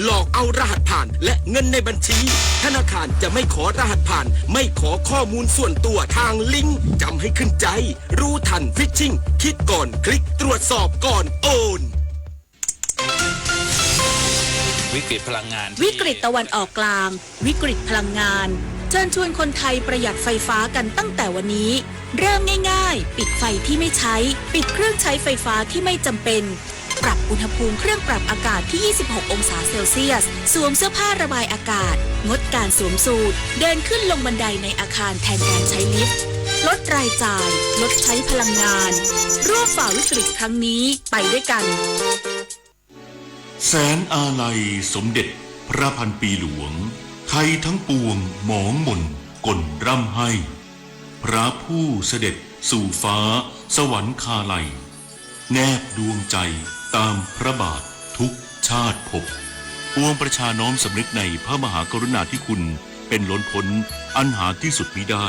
หลอกเอารหัสผ่านและเงินในบัญชี ธนาคารจะไม่ขอรหัสผ่าน ไม่ขอข้อมูลส่วนตัวทางลิงก์ จำให้ขึ้นใจ รู้ทัน phishing คิดก่อนคลิก ตรวจสอบก่อนโอน วิกฤตพลังงานที่ วิกฤตตะวันออกกลาง วิกฤตพลังงาน เชิญชวนคนไทยประหยัดไฟฟ้ากันตั้งแต่วันนี้ เริ่มง่ายๆ ปิดไฟที่ไม่ใช้ ปิดเครื่องใช้ไฟฟ้าที่ไม่จำเป็น ปรับอุณหภูมิเครื่องปรับอากาศที่ ยี่สิบหก องศาเซลเซียส สวมเสื้อผ้าระบายอากาศ งดการสวมสูท เดินขึ้นลงบันไดในอาคารแทนการใช้ลิฟต์ ลดรายจ่าย ลดใช้พลังงาน ร่วมฝ่าวิกฤตครั้งนี้ไปด้วยกัน แสงอาลัยสมเด็จพระพันปีหลวง ไทยทั้งปวงหมองหม่นก่นร่ำไห้ พระผู้เสด็จสู่ฟ้าสวรรคาลัย แนบดวงใจตามพระบาททุกชาติภพ ปวงประชาน้อมสำนึกในพระมหากรุณาธิคุณเป็นล้นพ้นอันหาที่สุดมิได้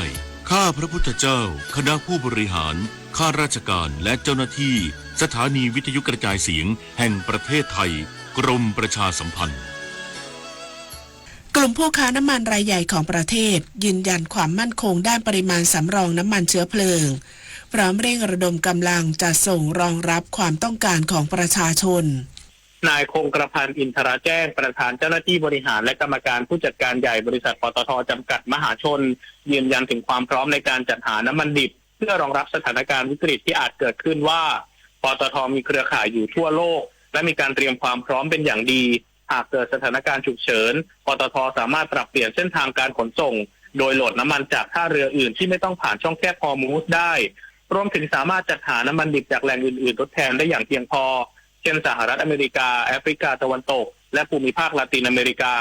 ข้าพระพุทธเจ้า คณะผู้บริหาร ข้าราชการ และเจ้าหน้าที่ สถานีวิทยุกระจายเสียงแห่งประเทศไทย กรมประชาสัมพันธ์ กลุ่มผู้ค้าน้ำมันรายใหญ่ของประเทศยืนยันความมั่นคงด้านปริมาณสำรองน้ำมันเชื้อเพลิง พร้อมเร่งระดมกำลังจัดส่งรองรับความต้องการของประชาชน นายคงกระพันธ์ อินทราแจ้ง ประธานเจ้าหน้าที่บริหารและกรรมการผู้จัดการใหญ่บริษัท ปตท จำกัดมหาชน ยืนยันถึงความพร้อมในการจัดหาน้ำมันดิบ เพื่อรองรับสถานการณ์วิกฤตที่อาจเกิดขึ้นว่า ปตท มีเครือข่ายอยู่ทั่วโลก และมีการเตรียมความพร้อมเป็นอย่างดี หากเกิดสถานการณ์ฉุกเฉิน ปตท สามารถปรับเปลี่ยนเส้นทางการขนส่ง โดยโหลดน้ำมันจากท่าเรืออื่นที่ไม่ต้องผ่านช่องแคบฮอร์มูซได้ รวมถึงสามารถจัดหาน้ำมันดิบจากแหล่งอื่นๆทดแทนได้อย่างเพียงพอ เช่นสหรัฐอเมริกา แอฟริกาตะวันตก และภูมิภาคลาตินอเมริกา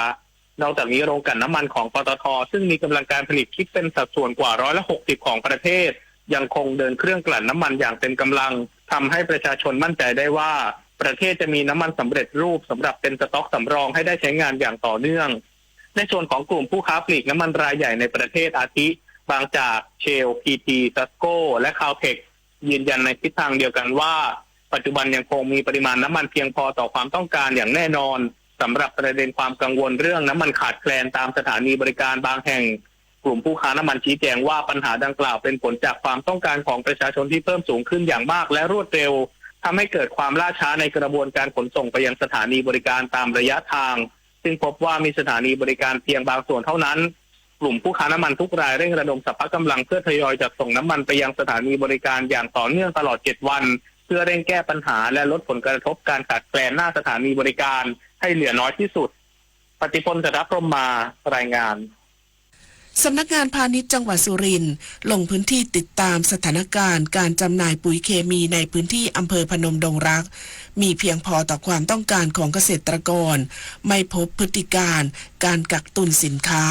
นอกจากนี้โรงกลั่นน้ำมันของ ปตท ซึ่งมีกำลังการผลิตคิดเป็นสัดส่วนกว่าร้อยละหกสิบของประเทศ ยังคงเดินเครื่องกลั่นน้ำมันอย่างเต็มกำลัง ทำให้ประชาชนมั่นใจได้ว่า ประเทศจะมีน้ำมันสำเร็จรูปสำหรับเป็นสต็อกสำรองให้ได้ใช้งานอย่างต่อเนื่อง ในส่วนของกลุ่มผู้ค้าปลีกน้ำมันรายใหญ่ในประเทศ อาทิ บางจาก เชล พีที ซัสโก้ และ คาวเท็ก ยืนยันในทิศทางเดียวกันว่า ปัจจุบันยังคงมีปริมาณน้ำมันเพียงพอต่อความต้องการอย่างแน่นอน สำหรับประเด็นความกังวลเรื่องน้ำมันขาดแคลนตามสถานีบริการบางแห่ง กลุ่มผู้ค้าน้ำมันชี้แจงว่าปัญหาดังกล่าวเป็นผลจากความต้องการของประชาชนที่เพิ่มสูงขึ้นอย่างมากและรวดเร็ว ทำให้เกิดความล่าช้าในกระบวนการขนส่งไปยังสถานีบริการตามระยะทาง ซึ่งพบว่ามีสถานีบริการเพียงบางส่วนเท่านั้น กลุ่มผู้ค้าน้ำมันทุกรายเร่งระดมสรรพกำลังเพื่อทยอยจัดส่งน้ำมันไปยังสถานีบริการอย่างต่อเนื่องตลอดเจ็ดวัน เพื่อเร่งแก้ปัญหาและลดผลกระทบการขาดแคลนหน้าสถานีบริการให้เหลือน้อยที่สุด ปฏิพล จันทพรหมมา รายงาน สำนักงานพาณิชย์จังหวัดสุรินทร์ลงพื้นที่ติดตามสถานการณ์การจำหน่ายปุ๋ยเคมีในพื้นที่อำเภอพนมดงรัก มีเพียงพอต่อความต้องการของเกษตรกร ไม่พบพฤติการการกักตุนสินค้า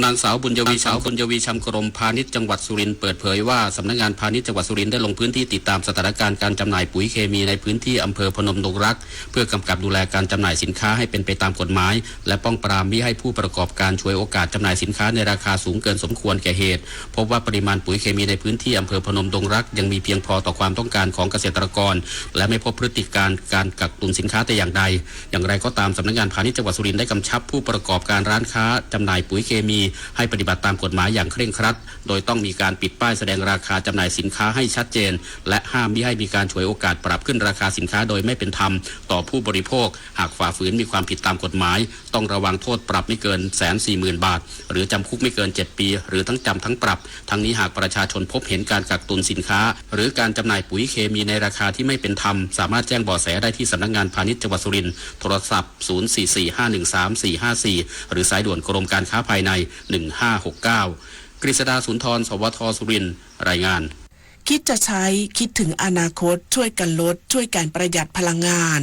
นางสาวบุญยวี นางสาวบุญยวี ชำกรม พาณิชย์จังหวัดสุรินทร์เปิดเผยว่า สำนักงานพาณิชย์จังหวัดสุรินทร์ได้ลงพื้นที่ติดตามสถานการณ์การจำหน่ายปุ๋ยเคมีในพื้นที่อำเภอพนมดงรัก เพื่อกำกับดูแลการจำหน่ายสินค้าให้เป็นไปตามกฎหมาย และป้องปรามมิให้ผู้ประกอบการฉวยโอกาสจำหน่ายสินค้าในราคาสูงเกินสมควรแก่เหตุ พบว่าปริมาณปุ๋ยเคมีในพื้นที่อำเภอพนมดงรักยังมีเพียงพอต่อความต้องการของเกษตรกร และไม่พบพฤติการการกักตุนสินค้าแต่อย่างใด อย่างไรก็ตาม สำนักงานพาณิชย์จังหวัดสุรินทร์ได้กำชับผู้ประกอบการร้านค้าจำหน่ายปุ๋ยเคมี ให้ปฏิบัติตามกฎหมายอย่างเคร่งครัด โดยต้องมีการปิดป้ายแสดงราคาจำหน่ายสินค้าให้ชัดเจน และห้ามมิให้มีการฉวยโอกาสปรับขึ้นราคาสินค้าโดยไม่เป็นธรรมต่อผู้บริโภค หากฝ่าฝืนมีความผิดตามกฎหมาย ต้องระวังโทษปรับไม่เกิน แสนสี่หมื่นบาท หรือจำคุกไม่เกิน เจ็ดปี หรือทั้งจำทั้งปรับ ทั้งนี้หากประชาชนพบเห็นการกักตุนสินค้า หรือการจำหน่ายปุ๋ยเคมีในราคาที่ไม่เป็นธรรม สามารถแจ้งเบาะแสได้ที่สำนักงานพาณิชย์จังหวัดสุรินทร์ โทรศัพท์ ศูนย์สี่สี่ห้าหนึ่งสามสี่ห้าสี่ หรือสายด่วนกรมการค้าภายใน หนึ่งห้าหกเก้า กฤษดา สุนทร สวท สุรินทร์ รายงาน คิดจะใช้ คิดถึงอนาคต ช่วยกันลด ช่วยกันประหยัดพลังงาน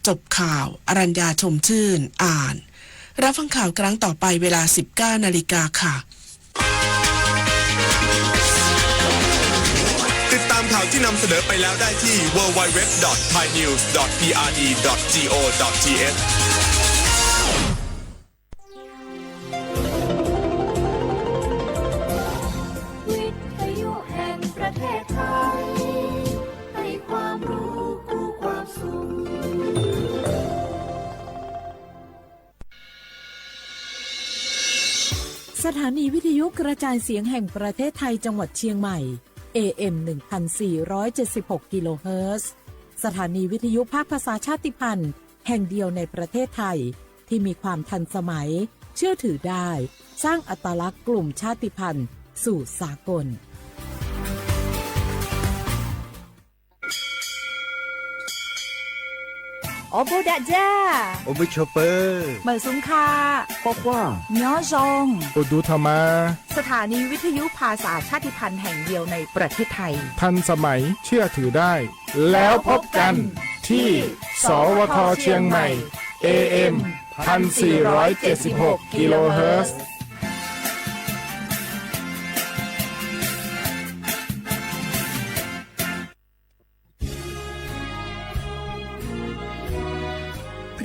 จบข่าว อรัญญา ชมชื่น อ่าน รับฟังข่าวครั้งต่อไปเวลา สิบเก้านาฬิกาค่ะ ติดตามข่าวที่นำเสนอไปแล้วได้ที่ ดับเบิลยู ดับเบิลยู ดับเบิลยู ดอท ไทยนิวส์ ดอท พีอาร์ดี ดอท จี โอ ดอท ที เอช วิทยุแห่งประเทศไทย ให้ความรู้คู่ความสุข สถานีวิทยุกระจายเสียงแห่งประเทศไทยจังหวัดเชียงใหม่ เอ เอ็ม หนึ่งพันสี่ร้อยเจ็ดสิบหก กิโลเฮิรตซ์ สถานีวิทยุภาคภาษาชาติพันธุ์แห่งเดียวในประเทศไทย ที่มีความทันสมัย เชื่อถือได้ สร้างอัตลักษณ์กลุ่มชาติพันธุ์สู่สากล Ua bug dam ja, ua bug chua pw, mawm xub kha, nyob zoo, ua du tha ma. สถานีวิทยุภาษาชาติพันธุ์แห่งเดียวในประเทศไทย ทันสมัย เชื่อถือได้ แล้วพบกันที่ สวท เชียงใหม่ เอ เอ็ม พันสี่ร้อยเจ็ดสิบหก กิโลเฮิรตซ์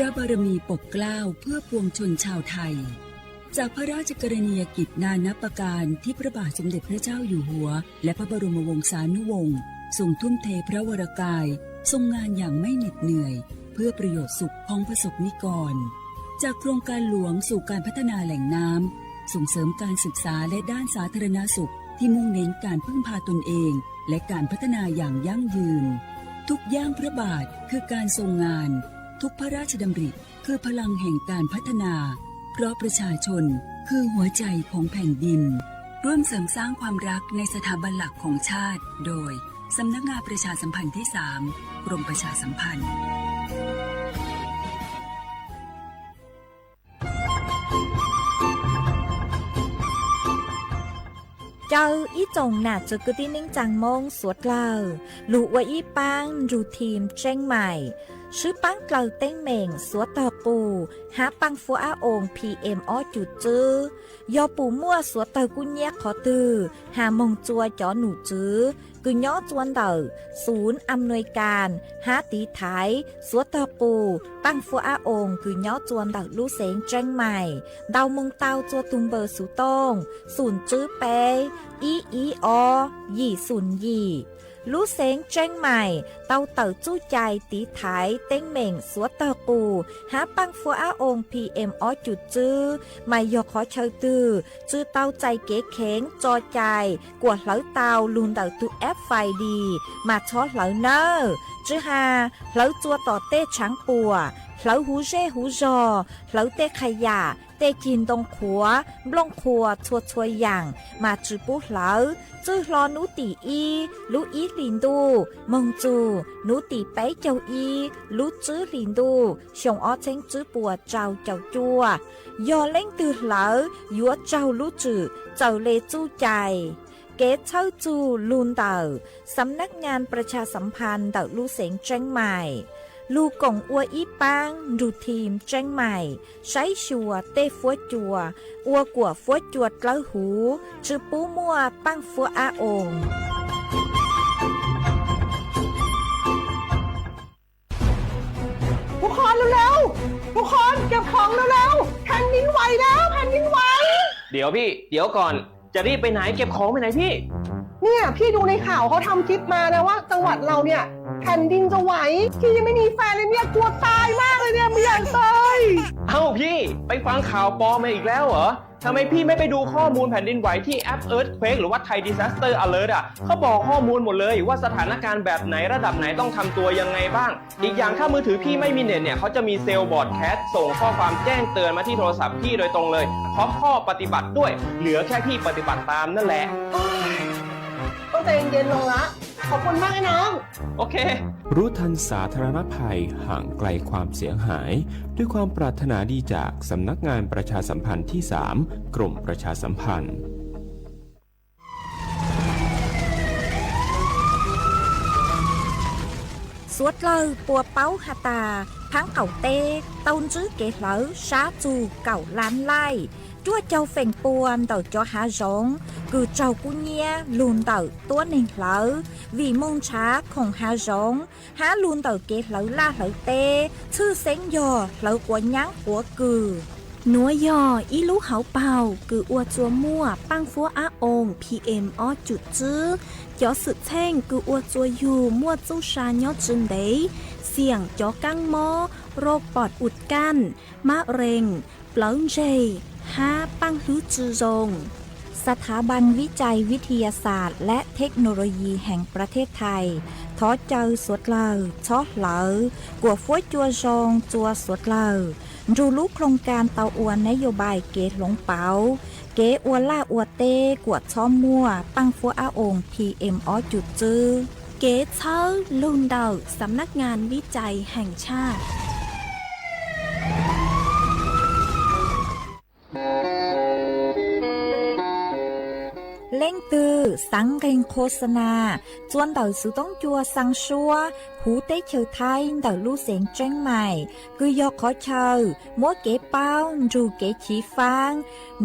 พระบารมีปกเกล้าเพื่อปวงชนชาวไทย จากพระราชกรณียกิจนานับประการที่พระบาทสมเด็จพระเจ้าอยู่หัว และพระบรมวงศานุวงศ์ทรงทุ่มเทพระวรกาย ทรงงานอย่างไม่เหน็ดเหนื่อย เพื่อประโยชน์สุขของประสบนิกร จากโครงการหลวงสู่การพัฒนาแหล่งน้ำ ส่งเสริมการศึกษาและด้านสาธารณสุขที่มุ่งเน้นการพึ่งพาตนเอง และการพัฒนาอย่างยั่งยืน ทุกย่างพระบาทคือการทรงงาน ทุกพระราชดำริคือพลังแห่งการพัฒนา เพราะประชาชนคือหัวใจของแผ่นดิน ร่วมเสริมสร้างความรักในสถาบันหลักของชาติ โดย สำนักงานประชาสัมพันธ์ที่สาม กรมประชาสัมพันธ์ Caw ib tsoom nam txiv kwv tij neej tsaa Moob suav dlawg, lug ua ib paab nrug thim Tseeb Maim, swb paab dlawg teeb meem suav tog qus hab paaj fuab ab oos P M ob cum tswb. Yog pum muaj suav tawg kub nyiab qhov twg has moog tsua cov num tswv kws nyob tsua ntawm xum am nuis kas hab tiv thaiv suav tog qus paaj fuab ab oos kws nyob tsua ntawm lub xeev Tseeb Maim ntau moog tau tsua tug npawb xuv tooj xum tswb peb ib ib ob yim xum yim. Lub xeev Tseeb Maim tau tawm txuj cai tiv thaiv teeb meem suav tog qus hab paaj fuab ab oos P M ob cum tswb mas yog qhov chaw twg tsi tau txais kev kheev tso cai kuas hlawv tau lug ntawm tug F F I D mas txhob hlawv nawb. Tsi has hlawv tsua tom tej tshaav puam, hlawv huv zej huv zog, hlawv tej qha yam, tej cig ntoo qhuav, nplooj qhuas txhua txhua yaam mas tsi pub hlawv. Txwj hlo nub tim ib lub ib hlis ntuj moog txug nub tim peb caug ib lub tswb hlis ntuj xyoo ob txheeb tswb puas rau caum cuaj, yog leej twg hlawv yuav raug lub tswm txawm le txuj cai. Kev txhawb txug lug ntawm Xab Nab Nyas Pras Tshas Xav Phas ntawm lub xeev Tseeb Maim, lug koom ua ib paab nrug thim Tseeb Maim saib xyuas tej fuab cua ua kuam fuab cua dlawb huv, tsi pub muaj paaj fuab ab oos. ทุกคนเร็วๆ ทุกคนเก็บของเร็วๆ แผ่นดินไหวแล้ว แผ่นดินไหว เดี๋ยวพี่ เดี๋ยวก่อน จะรีบไปไหน เก็บของไปไหนพี่ เนี่ยพี่ดูในข่าวเขาทำคลิปมานะว่าจังหวัดเราเนี่ยแผ่นดินจะไหว พี่ยังไม่มีแฟนเลยเนี่ยกลัวตายมากเลยเนี่ยไม่อยากตาย เอ้าพี่ ไปฟังข่าวปลอมมาอีกแล้วเหรอ ทำไมพี่ไม่ไปดูข้อมูลแผ่นดินไหวที่แอป Earthquake หรือว่า Thai Disaster Alert อ่ะ เขาบอกข้อมูลหมดเลยว่าสถานการณ์แบบไหนระดับไหนต้องทำตัวยังไงบ้าง อีกอย่างถ้ามือถือพี่ไม่มีเน็ตเนี่ย เขาจะมีเซลล์บรอดแคสต์ส่งข้อความแจ้งเตือนมาที่โทรศัพท์พี่โดยตรงเลย พร้อมข้อปฏิบัติด้วย เหลือแค่พี่ปฏิบัติตามนั่นแหละ ต้องใจเย็นๆลงละ ขอบคุณมากไอ้น้อง โอเค รู้ทันสาธารณภัย ห่างไกลความเสียหาย ด้วยความปรารถนาดีจากสำนักงานประชาสัมพันธ์ที่สาม กรมประชาสัมพันธ์ Suav dlawg puas paub has tas, phaab qaum teb tau ntsib kev hlawv sab txug kaum lab laij, ruaj caug feem pua ntawm cov hav zoov kws raug kub nyiab lug ntawm tuab neeg hlawv, vim moog nrhav khoom hav zoov hab lug ntawm kev hlawv laj hlawv teb, tshwj xeeb yog hlawv quav nyaab quav kws. Nuav yog ib lub hauv paug kws ua tsua muaj paaj fuab ab oos P M ob cum tswb. Cov xwm txheej kws ua tsua yug muaj txuj sa nyob tsi ntev, xiam cov kaab mob, rau pom us kaj, mab rees, plawv ntseg, hab paaj hlwb tsw zoo. สถาบันวิจัยวิทยาศาสตร์และเทคโนโลยีแห่งประเทศไทย thov caw suav dlawg txhob hlawv, kuam fuab cua zoo txua suav dlawg nrug lub โครงการ tau ua nab yos npais kev hloov pauv, kev ua laj ua teb kuam txhob muaj paaj fuab ab oos PM ob cum txwb. Kev txhawb lug ntawm สำนักงานวิจัยแห่งชาติ. Leej twg xaav nqeeg โฆษณา txua ntawm xuv toob cua xaa suab huv teb chaws Thaib ntawm lub xeev Tseeb Mais, kws yog qhov chaw muab kev paub nrug kev chiv faab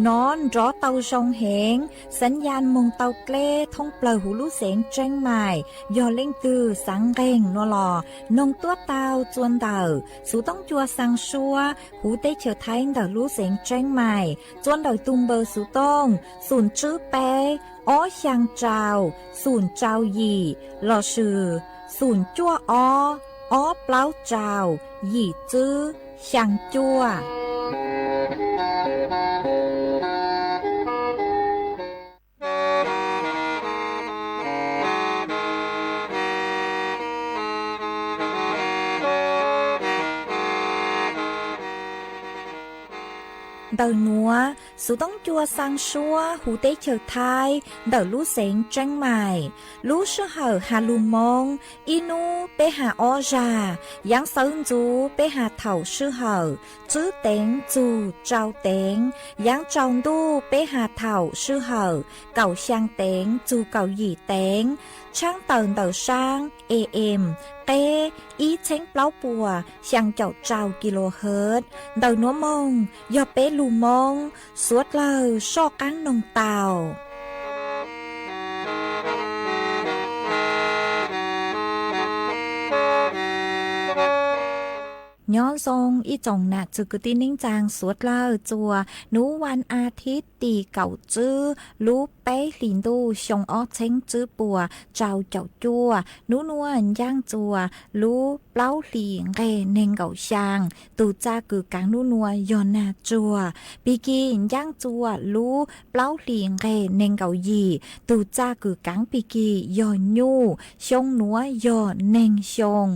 nov nrov tau zoo heev, xav yas moog tau dleb thoob plawg huv lub xeev Tseeb Mais. Yog leej twg xaav nqeeg nuav los noog tuab tau txua ntawm xuv toob cua xaa suab huv teb chaws Thaib ntawm lub xeev Tseeb Mais, txua ntawm tug npawb xuv tooj xum tswb peb ob xyaa rau xum rau yim lossis xum cuaj ob ob plaub rau yim tswb xyaa cuaj. Ntawm nuav, xuv toob cua xaa suab huv teb chaws Thaib ntawm lub xeev Tseeb Mais, lub sij hawm has lug Moob, ib nub peb has ob zag, yaav sawv ntxuv peb has thaum sij hawm tswb teev txug rau teev, yaav tsaus ntuj peb has thaum sij hawm kaum xyaa teev txug kaum yim teev, tshaab tawm ntawm saab AM qeb ib txheeb plaub puas xyaa caum rau kilohertz. Ntawm nuav moog yog peb lug Moob, suav dlawg soj qaab noog tau. Nyob zoo ib tsoom nam txwv kwv tij neej tsaa suav dlawg txua nub vas as thiv tim kaum tswb lub peb hlis ntuj xyoo ob txheeb tswb puas rau caum cuaj, nub nuav ncaaj txua lub plaub hlis nqeg neeg nkaum xyaa. Tug txaj kws kaav nub nuav yog nag tsuag, pig kig ncaaj txua lub plaub hlis nqeg neeg nkaum yim. Tug txaj kws kaav pig kig yog nyuj, xyoo nuav yog neeg xyoo.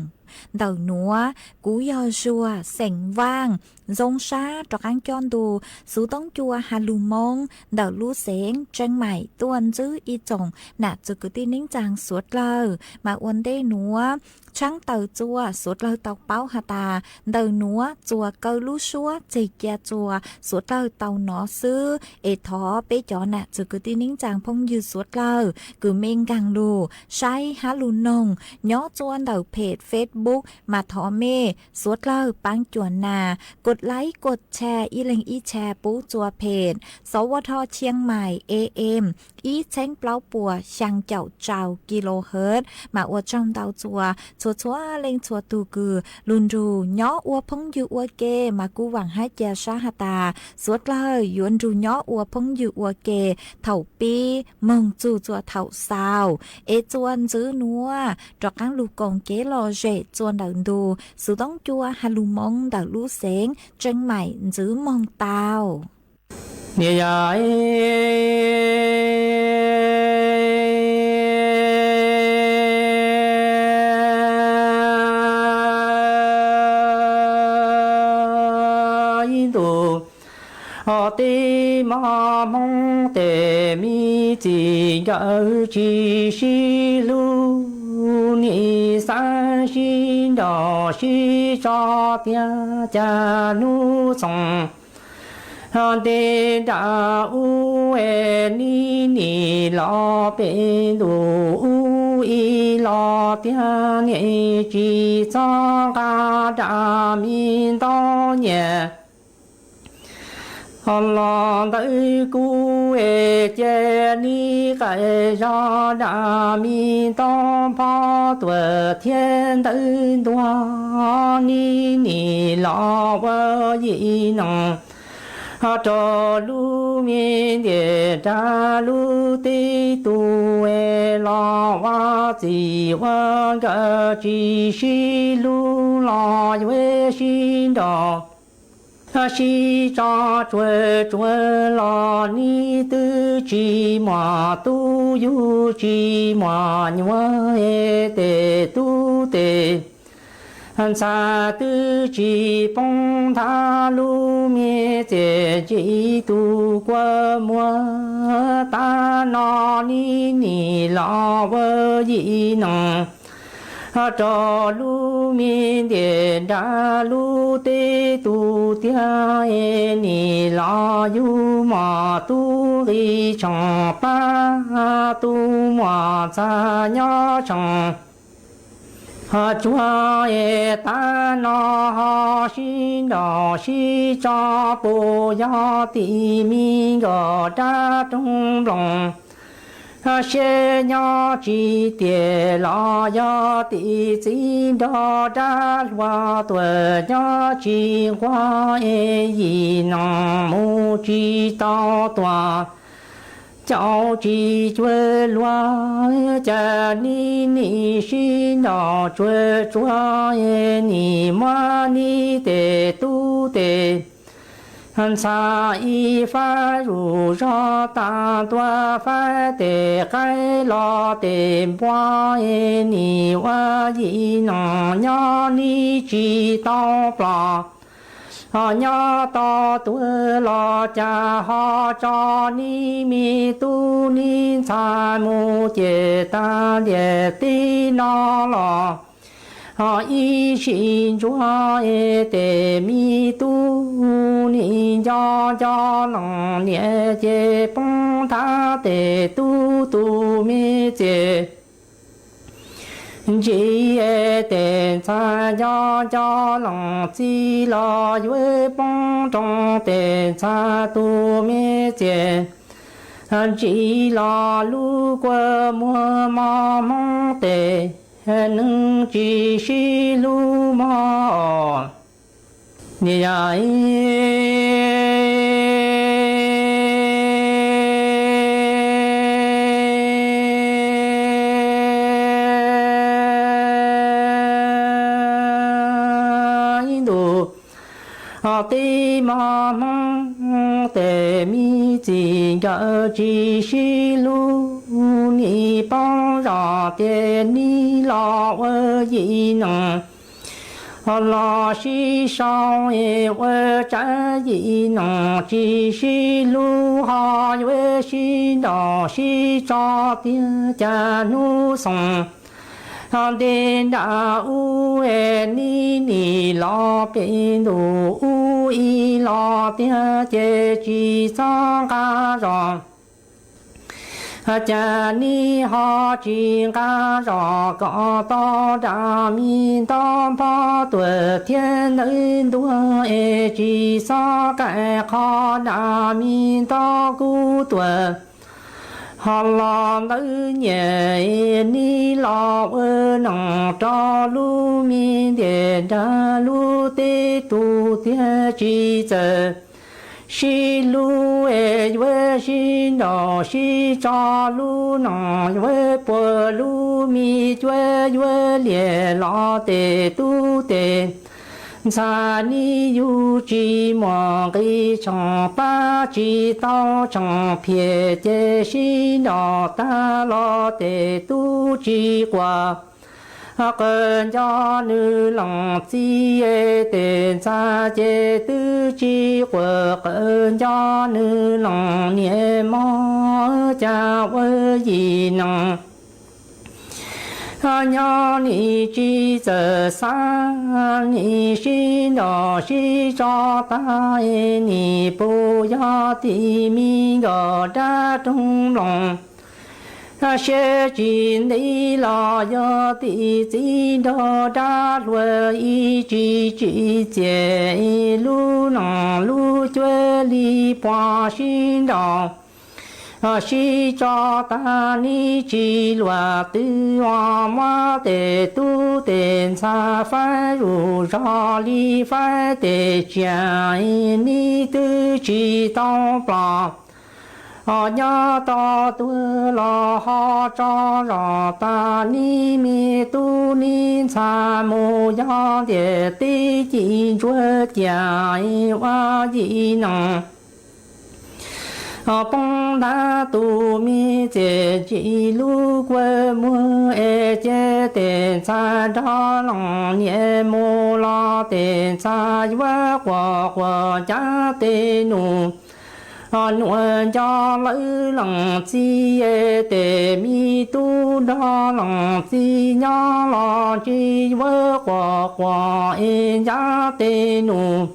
Ntawm nuav, kuv yog Zuag xeem Vaaj, zoo sab rov qaab coj ntu xuv toob cua has lug Moob ntawm lub xeev Tseeb Mais tuaj ntsib ib tsoom nam txwv kwv tij neej tsaa suav dlawg. Mas ua ntej nuav, tshaab tawm txua suav dlawg tau paub has tas ntawm nuav txua kaw lub suab tseg ca txua suav dlawg tau nov xwb. Es thov peb cov nam txwv kwv tij neej tsaa phooj ywg suav dlawg kws mej nkaag lug saib hab lug noog nyob txua ntawm phem Facebook, mas thov mej suav dlawg paab cuam nas kua laib kua tshaj ib leeg ib tshaj pub txua phem Sawv Ua Dho Chiang Mai AM ib txheeb plaub puas xyaa caum rau kilohertz. Mas ua tsaug ntau txua txhua txhua leej txhua tug kws lug nrug nyob ua phooj ywg ua ke, mas kuv vaam hab ca sab has tas suav dlawg yuav nrug nyob ua phooj ywg ua ke thaum pib moog txug txua thaum xaus. Es txua ntxiv nuav rov qaab lug koom kev lom zem txua ntawm ntu xuv toob cua has lug Moob ntawm lub xeev Tseeb Mais ntxiv moog tau. Niam yog ib ntus teb mog Hmoob tes me txiv nkawd tsis sib hlub, nim xav sib nraus sib tso tiag cas hnub txoos ntev nram ub es nim nim los peb ntus ub ib los tiag, nim tsis txhob nqa nram me ntaub nyias los ntawm kuv es cia nim qaim zog nram me ntaub phob tuam thiab ntawm ntuag, nim nim los ua yim neeg rau lub me ntiam nrag lub teb tug es los ua txij ua nkawm tsis sib hlub los yuav sib nraus sib tso tsuag tsuag los nws twb tsis muaj tub yug tsis muaj nyuam, tes tub tes ntxhais twb tsis poob nthav lub me txiaj ntsim tus kua muag. Tav no nws nim los ua yim neeg rau lub me ntiaj nrag lub teb tus tiag, nim los yug muaj tub nqi tsheej pab, tub muaj ntxhais nyob tsheej tsuag. Tav no ho sib nraus sib tso puas yog tim me nkawm dab roog nploos, seb nyob tsis tiag los yog tim txiv nrog dab hluas tuaj nyob tsis nquag, yim neeg mus tsis tau tuaj caum tsis cuag luag. Cas nws nim sib nraus tsuag tsuag, nim muab nws tes tub tes ntxhais ib faib zuj zog tas, tua faib tes qaib los tes npua, nim ua yim neeg nyob nws tsis tau ploj. Ho nyob tau tuag los cas ho tso nws me tub nws ntxhais mus ces tag ntiaj teb no los ho ib sij ntsuag, tes me tub nws nco nco leej niam ces poob nthav tes tub tus me txiaj ntsim, tes ntxhais nco nco leej txiv los yuav poob rau tes ntxhais tus me txiaj ntsim los lub kua muag mos hmoov tes neeg tsis sib hlub mog. Niam yog ib ntus tib mos hmoov tes me txiv nkawd tsis sib hlub, nim paub zog tias nws los ua yim neeg los sib sau, ua tsav yim neeg tsis sib hlub ho yuav sib nraus sib tso tiag. Cas hnub xoo ntej nram ub nws nim los pem ntuj ub ib los tiag ces tsis txhob nqa zog. Cas nws ho tsis nqa zog kom tau nram me ntob npog tuaj thiab ntawv ntuag es tsis txhob kaim qho nram me ntob kub tuaj. Ho los ntawv nyiaj nws los ua neej rau lub me ntiaj nrag lub teb tus tiag tsis txawj sib hlub es yuav sib nraus sib tso lub neej yuav puas lub me cuab yuav liam los tes tub tes ntxhais nws yug tsis muaj nqi tsheej pab tsis tau tsheej phiaj ces sib nraus tag los tes tub tsis quaj qw nco nws leej txiv, tes ntxhais ces twb tsis quaj qw nco nws leej niam mog. Cas ua yim neeg nyob nim tsis txawj xav, nim sib nraus sib tso tag, nim puas yog tim me nkauj dab roog nploos, siab tsis ntev los yog tim txiv nrog dab hluas ib tsis tsim txiaj, lub neej lub cuab li puas sib nraus sib tso tag, nws tsis luag twb muab tes tub tes ntxhais faib zuj zog li faib tes tsiaj, nws twb tsis tau ploj. Ho nyob tau tuag los ho tso zog tas, neb me tub neb ntxhais mus yog ntiag teb ci ntsuab ciaj ua yim neeg. Ho poob ntab tus me txiv ntsis lub kua muag es cia tes ntxhais nrog leej niam mus los tes ntxhais yuav quas quas ncaj tes nus. Ho nuam nco lawv leej txiv es tes me tub nrog leej txiv nyob los tsis yuav quas quas es ncaj tes nus.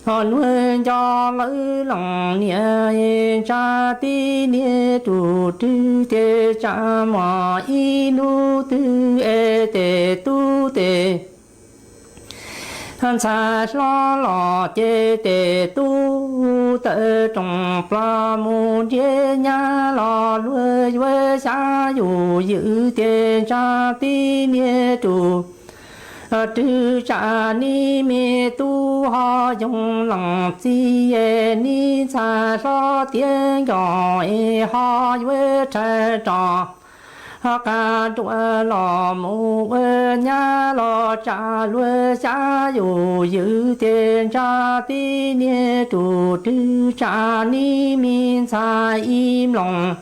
Ho nuam nco lawv leej niam es ntsa tib niag tus rwg tes tsa muaj ib hnub twg es tes tub tes ntxhais hlob los ces tes tub tawm rooj plaws mus nrhiav nyab los luag yuav xyab yus ywm tes ntsa tib niag tus rwg tsa neb me tub ho yoog leej txiv es neb ntxhais hlob tiav nkaus es ho yuav rhais rov qab nruab los mus ua nyab los tsa luag xyab yus ywm tes ntsa tib niag tus rwg tsa neb me ntxhais ib mloog.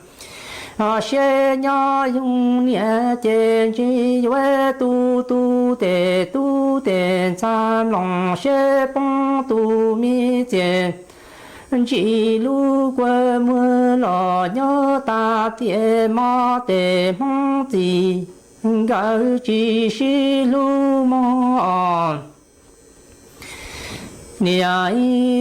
Ho siab nyob yoog niam ces ntshe yuav tu tu tes tub tes ntxhais mloog siab poob tus me txiv ntsis lub kua muag los nyob tas tiam mo tes Hmoob txiv nkawd tsis sib hlub mog. Niam ib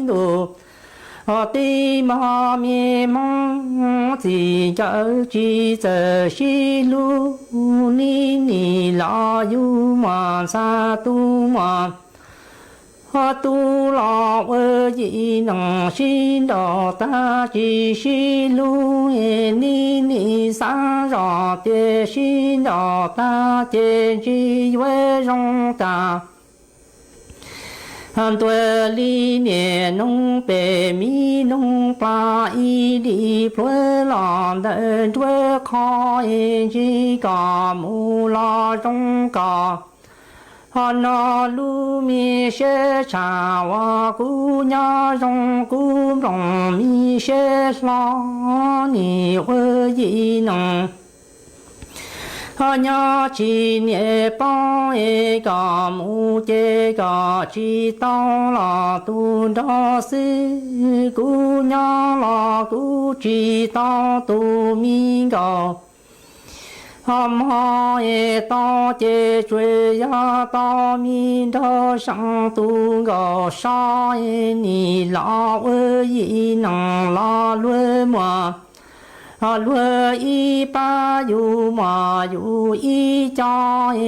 ntus tib hmos me Hmoob txiv nkawd tsis txawj sib hlub, neb nim los yug muaj ntxhais tu muaj tub los ua yim neeg sib nraus tag tsis sib hlub, neb nim xav zoj tias sib nraus tag ces ntshe yuav zoo tas. Ntuas li niam noog pem mi noog plas ib dim plhuav los ntawm nruab qhov es ntshe kom mus los zoo kom ho no lub me siab tshaj uas kuv nyob zoo kuv nplooj me siab hlo nim ua yim neeg. Ho nyob tsis niam poob es kom mus ces kom tsis tau los tus nrog xwb, kuv nyob los kuv tsis tau tus me nkaus. Ho mob es tau ces tsuas yog tau me nraug seev tus nkaus so es nim los ua yim neeg los luag muaj luag ib pab yus muaj yus ib co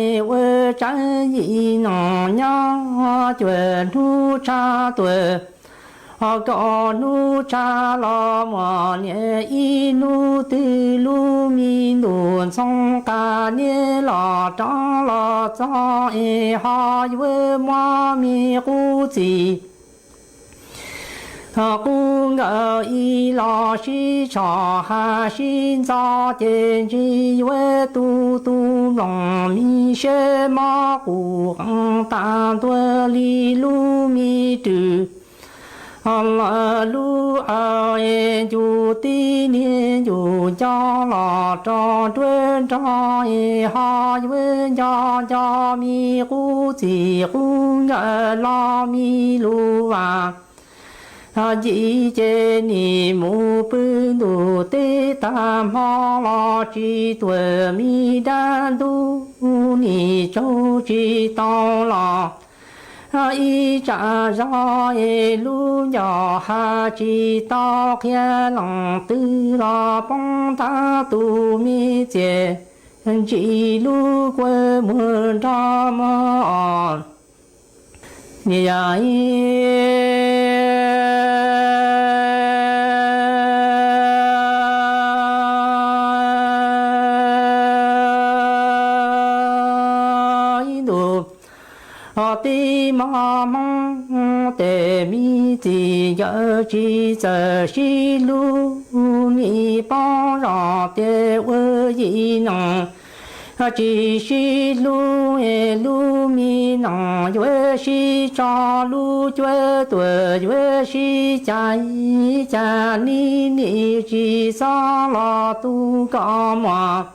es ua tseeb yim neeg nyob cuag hnub tshaj tuaj. Ho kaum hnub tshaj los muaj niam ib hnub twg lub me ntuj ntxhoo qas niam los rov los txog es ho yuav muab me qub txim qub nkawm ib los sib tshom hais sib ntxo ces ntshe yuav tu tu nplooj me siab mob qus qees tas ntua li lub me rwg. Ho lawv lub aw es ncu tib niag ncu nco los rau nruab nrog es ho yuav nco nco me qub txim qub nkawm los me lus vas. Ncim ces nim mus pw ntuj teb tag hmo los tsis tuaj me dab ntub nim tsaug tsis tau los ib tsam zog es lub ncauj hais tsis tau qhia leej twg los poob nthav tus me txiv ntsim lub kua muag nrog mog. Niam yau ib Tib hmos Hmoob tes me txim nkawd tsis txawm sib hlub, me poob zom tias ua yim neeg tsis sib hlub, lub me neeg yuav sib tso, lub cuab tuam yuav sib cais, cas niv nim tsis txhob los tu kom muaj.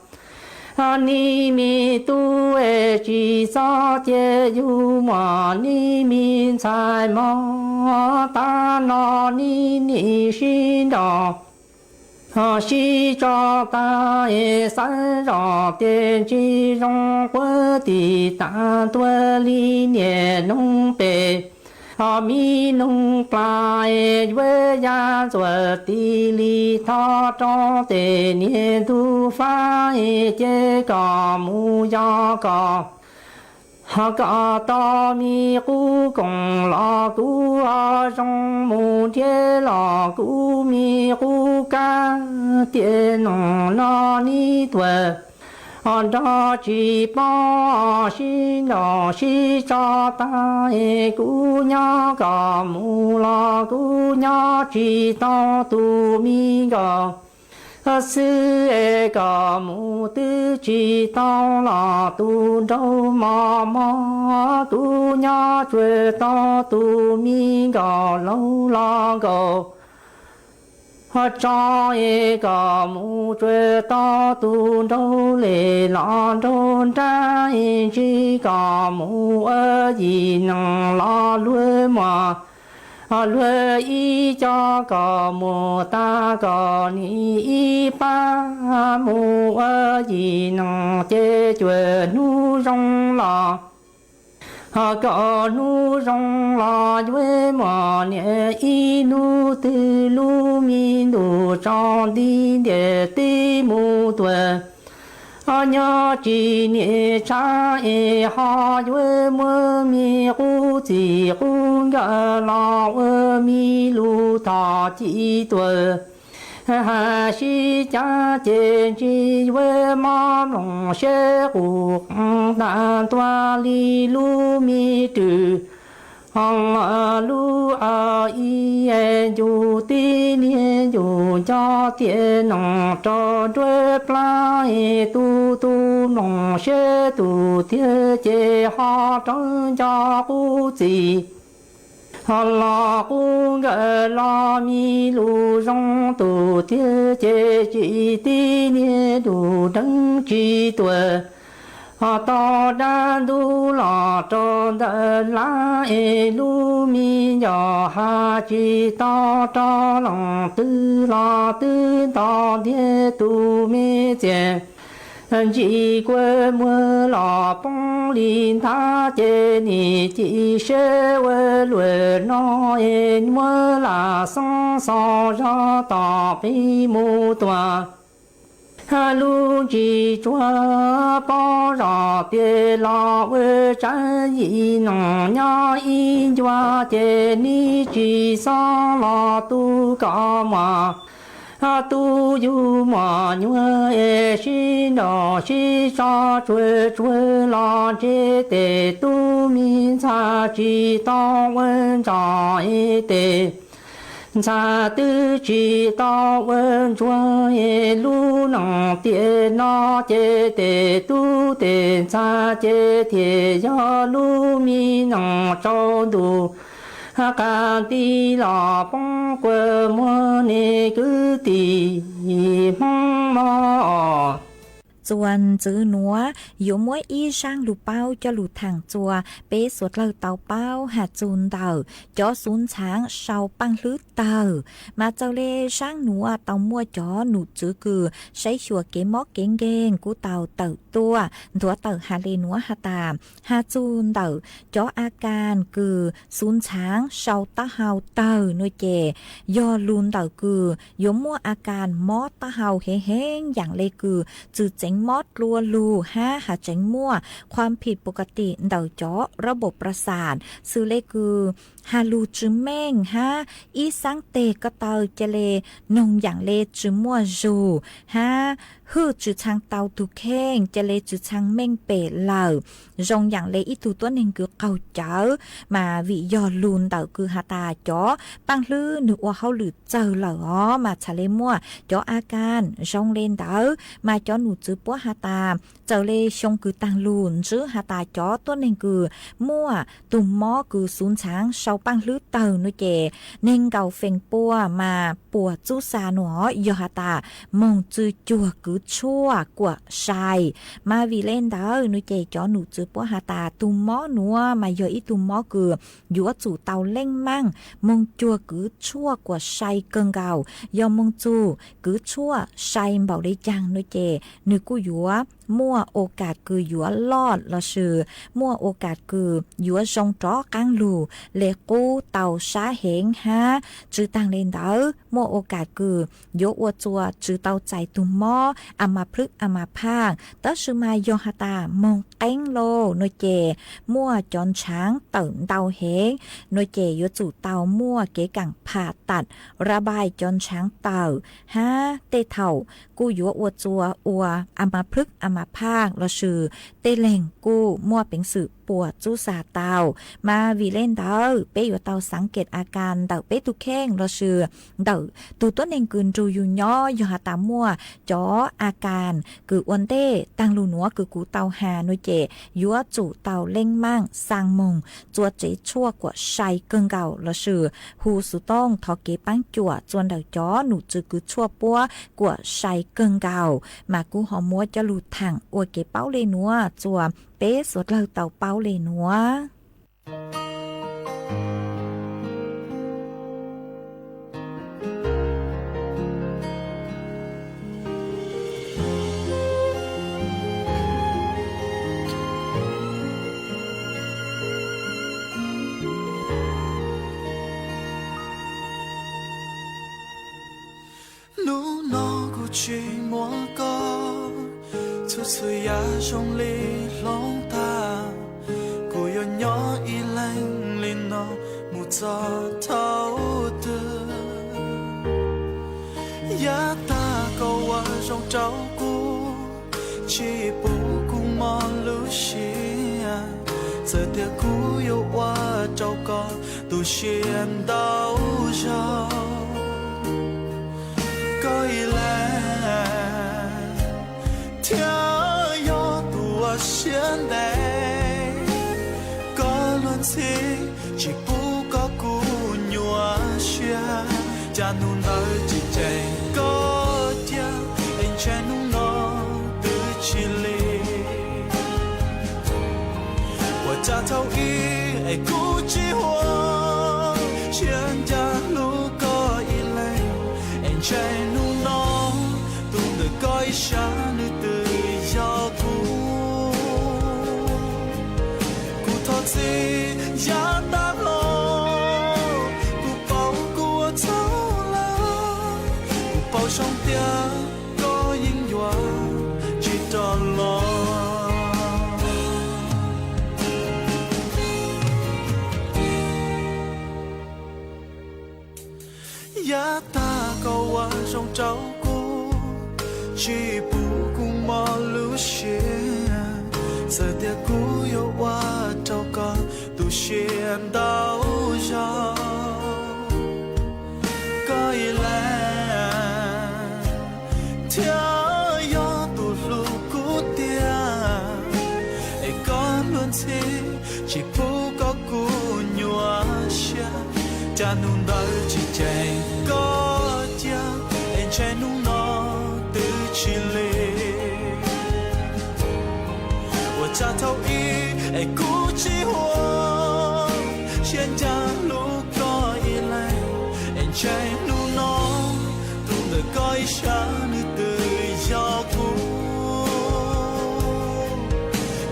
Niv me tub es tsis txhob cia yus muaj, niv me ntxhais mog, tag no niv nim sib nrauj sib tso tag, xav zoj tias tsis zoo, quav tim tas tuaj li niaj hnub pem, ho me noog plas yuav ya ntxuav ti li thov rau tes niag ntug fab, ces kom mus yos kom, ho kom tau me qub koom los kuv ho zoo, mus nrhiav los kuv me qub kab, tiam no no niv tuaj ho nrog tsis paub, sib nrauj sib tso tag, kuv nyob kom mus los kuv nyob tsis tau tus me nkauj xwb, es kom mus twb tsis tau los tus nraug mos mos, kuv nyob tsuas tau tus me nkauj laus los nkaus ho tso, es kom mus tsuas tau tus nraug lem los nraug nrab, es tsis kom mus ua yim neeg los luag muaj luag ib co, kom mus tag kom niv ib pab, mus ua yim neeg ces cuaj hnub zoo los, ho kaum hnub zoo los yuav muaj niam, ib hnub twg lub me ntuj tsaus nti ntiaj teb mus tuaj, ho nyob tsis niam tshav es ho yuav muab me qub txij qub nkawm los ua me lus thov ci tuaj. Hais sib cav ces ntshe yuav mob mloog seb qus qees tag ntua li lub me rwg, ho lub a ib ncu tib niag ncu nco tiam nees rau nruab plab, tus tus mloog seb tus tiag ces ho raug nco qub txij, ho los qub nkawm los me lus zoo, tus tiag ces tsis tib niag lus deev tsis tuaj, ho tau dab ntub los rau ntawm lab, es lub me ncauj hais tsis tau rau leej twg los twb nto ntiag tus me txiaj. Ntsis kua muag los poob li nthav ces nim ci seb ua luaj no, es muab lam xoob xaus zog tom qib mus tuaj. Lub ntsis tsuag paub zoj tias los ua tsav yim neeg nyob ib ncua ces neb tsis xob los tu kom muaj, tu yug muaj nyuag es sib nraus sib tso tsuag tsuag los ntshe tes tub me ntxhais tsis tau ua ntsos es tes ntxhais twb tsis tau ua ntsuag es lub neej tiam no ces tes tub tes ntxhais ces thiaj yog lub me neej tsaus ntuj qab nti los poob kua muag ne kwv tij Hmoob mog. Txuas ntxiv nuav yuav muab ib zaaj lug paub coj lug thaam txuas peb suav dlawg tau paub has txug ntawm cov xuv ntxhaav sau paaj hlwb tawg. Mas txawm le zaaj nuav tau muaj cov num tswv kws saib xyuas kev mob kev nkeeg kuj tau tawm tuaj nthuav tawm has le nuav has tas, has txug ntawm cov a kas kws xuv ntxhaav sau taub hau tawg nuav ces yog lug ntawm kws yuav muaj a kas mob taub hau heev heev yaam le kws txwm tseev mob dlua lug hab has tseev muaj ความผิดปกติ ntawm cov ระบบประสาท xws le kws has lug tsi meej hab ib xaab teg ko taw ca le noog yaam le tsi muaj zug hab hwj tsi txhaa tau tug kheej ca le tsi txhaa meej pem lawm. Zoo yaam le ib tug tuab neeg kws qaug cawv mas vim yog lug ntawm kws has tas cov paaj hlwb nwg ua hauj lwm txawg lawm os mas txhad le muaj cov a kas zoo le ntawd. Mas cov num txwv puab has tas txawm le xyoo kws taag lug ntswb has tas cov tuab neeg kws muaj tug mob kws xuv ntxhaav sau paaj hlwb tawg nuav ces neeg nkaum feem pua mas puas txub xa nuav yog has tas moog txwj cuag kwv tshuaj kuam sai. Mas vim le ntawd nuav ces cov num txwv puab has tas tug mob nuav mas yog ib tug mob kws yuav tsum tau leej maaj moog cuag kwv tshuaj kuam sai kawg nkaus. Yog moog txug kwv tshuaj sai npaum le caag nuav ces nwg kuj yuav muaj ua kam kws yuav loj lossis muaj ua kam kws yuav zoo rov qaab lug le qub tau sab heev hab tsi taag le ntawd muaj ua kam kws yuav ua txuas tsi tau txais tug mob a mas plhwb a mas phaaj. Tab sis mas yog has tas moog qeeb lauj nuav ces muaj cov ntshaav tawm ntau heev nuav ces yuav tsum tau muaj kev kaam pham tam ra npais cov ntshaav tawm hab tej thaum kuj yuav ua txuas ua a mas plhwb a mas phaaj lossis tej leeg kuj muaj peev xwm puas txub xa tau. Mas vim le ntawd peb yuav tau xaav kem a kas ntawm peb tug kheej lossis ntawm tug tuab neeg kws nrug yug nyob. Yog has tas muaj cov a kas kws ua ntej taag lug nuav kws kuv tau has nuav ces yuav tsum tau leej maaj xaa moog txuas tsev tshuaj kuam sai kawg nkaus lossis hu xuv tooj thov kev paab cuam txuas ntawm cov num txwv kwv tshuaj puab kuam sai kawg nkaus. Mas kuv ho muab cov lug thaam ua kev paub le nuav txuas peb suav dlawg tau paub le nuav. Hnub no kuv tsis muaj koj, txhua txhua yam zoo li hloov tag. Kuv yuav nyob ib leeg li no mus txog thaum twg? Yav tag koj ua zoo rau kuv, tsis pub kuv mob lub siab. Txawm tias kuv yuav ua rau koj tu siab ntau zaug, koj ib leeg thiaj yog tus ua siab ntev. Koj luag ntxhi tsis pub koj kuv nyuaj siab, cas hnub ntawd tsis ceem koj cia, es ntshe hnub no twb tsis lig. Ua cas thaum ub es kuv tsis huam, siab ncaj hlub koj ib leeg, es ntshe hnub no tus ntawm koj ib sab nws twb yog kuv. Kuv thov txim yav tag los, kuv paub kuv ua txhaum lawm, kuv paub zoo tias koj yeej yuav tsis rov los. Yav tag koj ua zoo rau kuv, tsis pub kuv mob lub siab. Txawm tias kuv yuav ua rau koj tu siab ntau zaug, koj ib leeg thiaj yog tus hlub kuv tiag. Es koj luag ntxhi tsis pub koj kuv nyuaj siab, cas hnub ntawd tsis ceem koj cia, es ntshe hnub no twb tsis lig. Ua cas thaum ub es kuv tsis huam, siab ncaj hlub koj ib leeg, es ntshe hnub no tus ntawm koj ib sab nws twb yog kuv.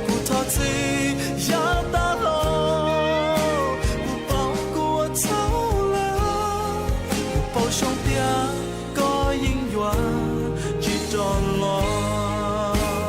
Kuv thov txim yav tag los, kuv paub kuv ua txhaum lawm, kuv paub zoo tias koj yeej yuav tsis rov los.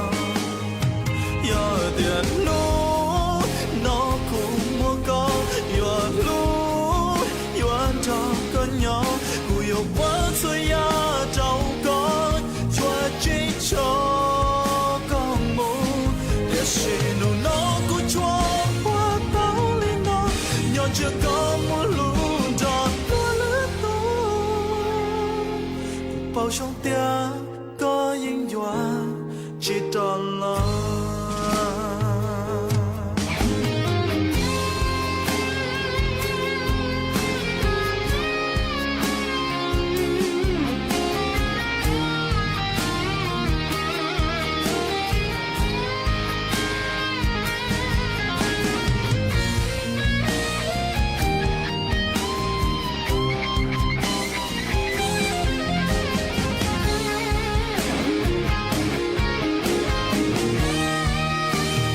tias koj yeej yuav tsis rov los.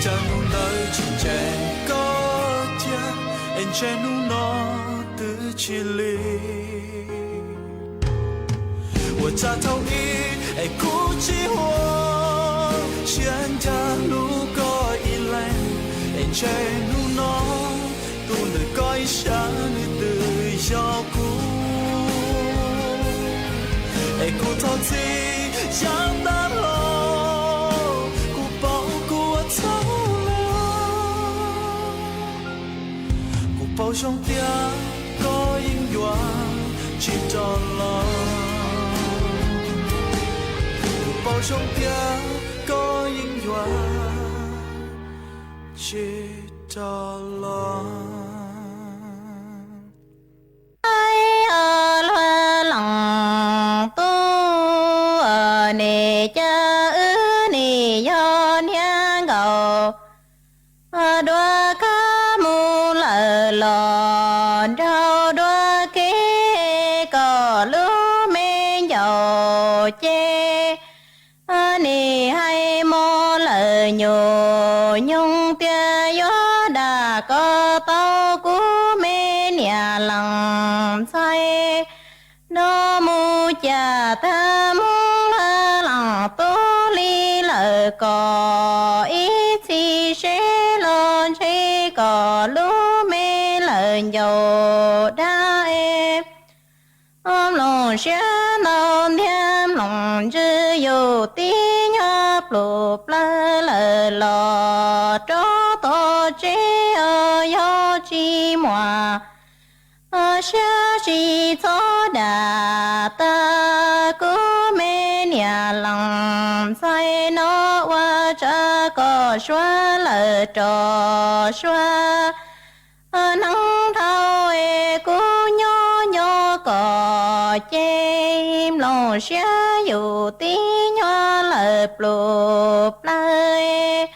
Cas hnub ntawd tsis ntseeg koj cia, es ntshe hnub no twb tsis lig. Ua cas thaum ub es kuv tsis ua siab ncaj hlub koj ib leeg, es ntshe hnub no tus ntawm koj ib sab nws twb yog kuv. Es kuv thov txim yav tas los, kuv paub kuv ua txhaum lawm. Kuv paub zoo tias koj yeej yuav tsis rov los. Kuv paub zoo tias koj yeej yuav tsis rov los. Luag leej tub, nim cas wb nim yog niag nkaus, dua kab mus lawm los nraug dua kev, kom lub me ncaus ces nim hais mos lawm nyuam nyoog tias yuav dam kom tau kuv me niam leej ntxhais no mus cas tag Hmoob leej tub li lawm, kom ib txhis seb los ntshe kom lub me lawm ncaus dab es mloog siab ntau ntiag mloog ntsws yus tib nyuag plum plawg lawm los rov tom tsev os, yog tsis muaj siab tsis txhob dam tas kuv me niam leej ntxhais no ua cas kom suav lawm rov suav. Neeb dhau es kuv nyob nco kom ces mloog siab yus tib nyuag lawm plum plawg,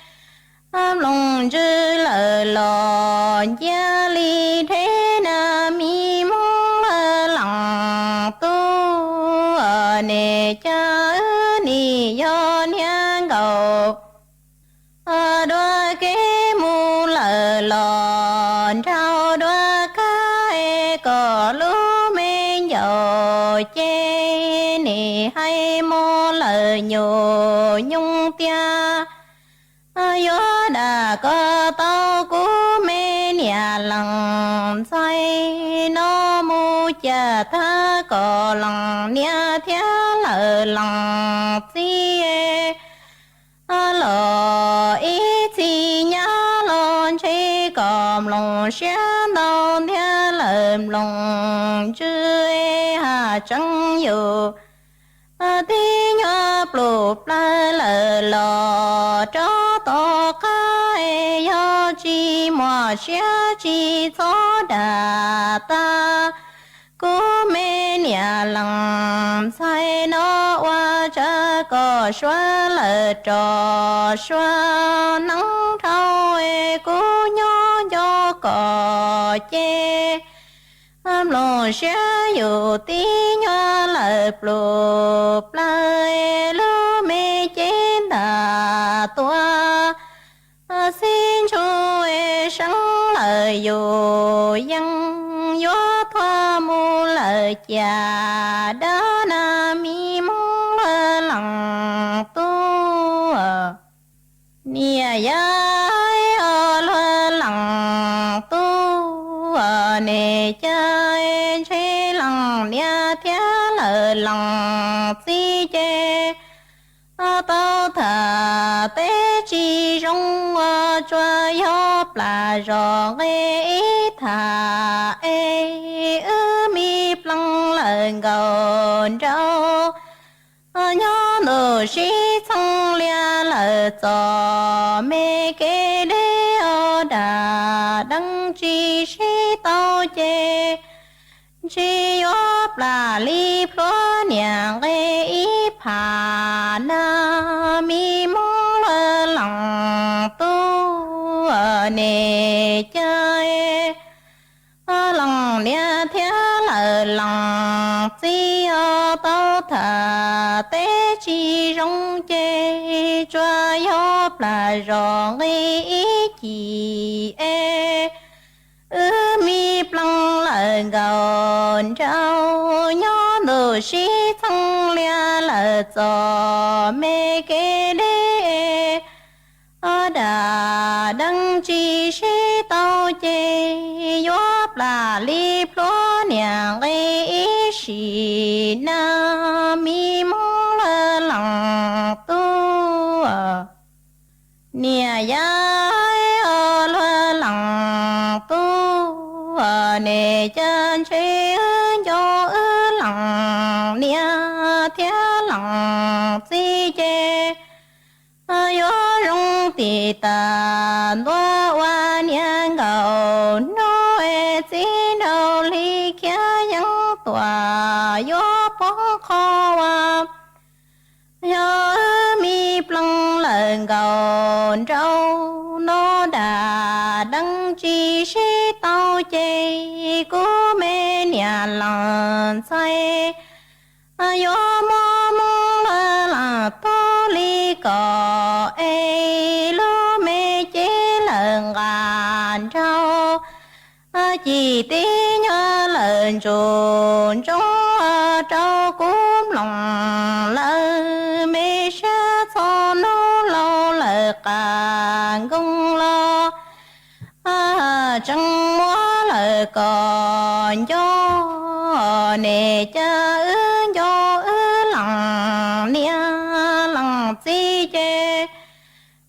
mloog ntsws lawm los ncia li dhev na mi Hmoob leej tub, nim cas wb nim yog niag nkaus dua kev mus lawm los nraug dua kab es kom lub me ncaus ces nim hais mos lawm nyuam nyoog tias yuav dam kom tau kuv me niam leej ntxhais no mus cas tag kom leej niam thiab lawm leej txiv los ib txhis nyab los ntshe kom mloog siab ntau ntiag lawm mloog ntsws haj tseeb yus tib nyuag plum plawg lawm los rov tom qab es yog tsis muaj siab tsis txhob dam tas kuv me niam leej ntxhais no ua cas kom suav lawm rov suav. Neeb dhau es kuv nyob nco kom ces mloog siab yus tib nyuag lawm plum plawg, lub me cev ntam tua xib ntsug seeb lawm yus yeej yuav thuam mus lawm cas dab na mi Hmoob leej tub. Niam yau, luag leej tub, nim cas ntshe leej niam thiab lawm leej txiv ces tau tham teb tsis zoo ua tsuas yog plam zos nqe ib tham es wb me pleev lawm nkaus nraud sib txheeb liab lawm txom me kev deb os, dam deeb tsis sib tau ces ntshe yuav plam li plhuav niam nqi ib pham na. Mi Hmoob leej leej tub, nim cas leej niam thiab leej leej txiv os, tau tham teb tsis zoo ces tsuas yog plam zom nqi ib cim es wb me plees lawm nkaus nraug, nyob ntuj sib txheeb liab lawm txom me kev deb, dam deeb tsis sib tau ces yuav plam li plhuav niam nqi ib sim na. Mi Hmoob leej leej tub, niam yau leej leej tub, nim cas ntshe wb nco wb leej niam thiab leej txiv ces yuav zoo tim tas ntua ua niam nkaus hnub es txiv nraug li khiav yeeb tuam yuav poob qho ua. Yog wb me plees lawm nkaus nraug, no dam deeb tsis sib tau ces kuv me niam leej ntxhais yuav muab Hmoob leej leej tub li kom es lub me cev lawm nqa nraug, cim tib nyuag lawm ntsuj ntsoov rau kuv mloog lawm me siab txog hnub laus lawm qas nkoos los tseem muab lawm kom nco. Nim cas wb nco wb leej niam leej txiv ces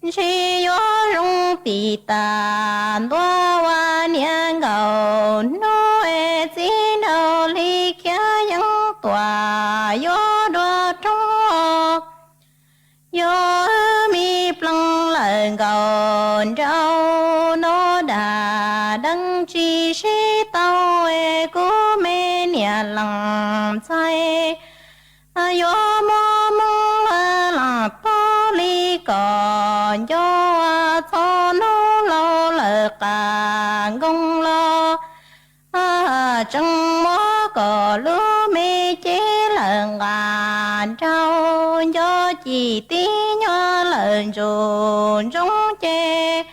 ntshe yuav zoo tim tas ntua ua niam nkaus hnub es txiv nraug li khiav yeeb tuam yuav dua roob. Yog wb me plees lawm nkaus nraug, no dam deeb tsis sib tau es kuv me niam leej ntxhais yuav muab Hmoob leej leej tub li kom nco, txog hnub laus lawm qas nkoos los tseem muab kom lub me cev lawm nqa nraug, nco cim tib nyuag lawm ntsuj ntsoov ces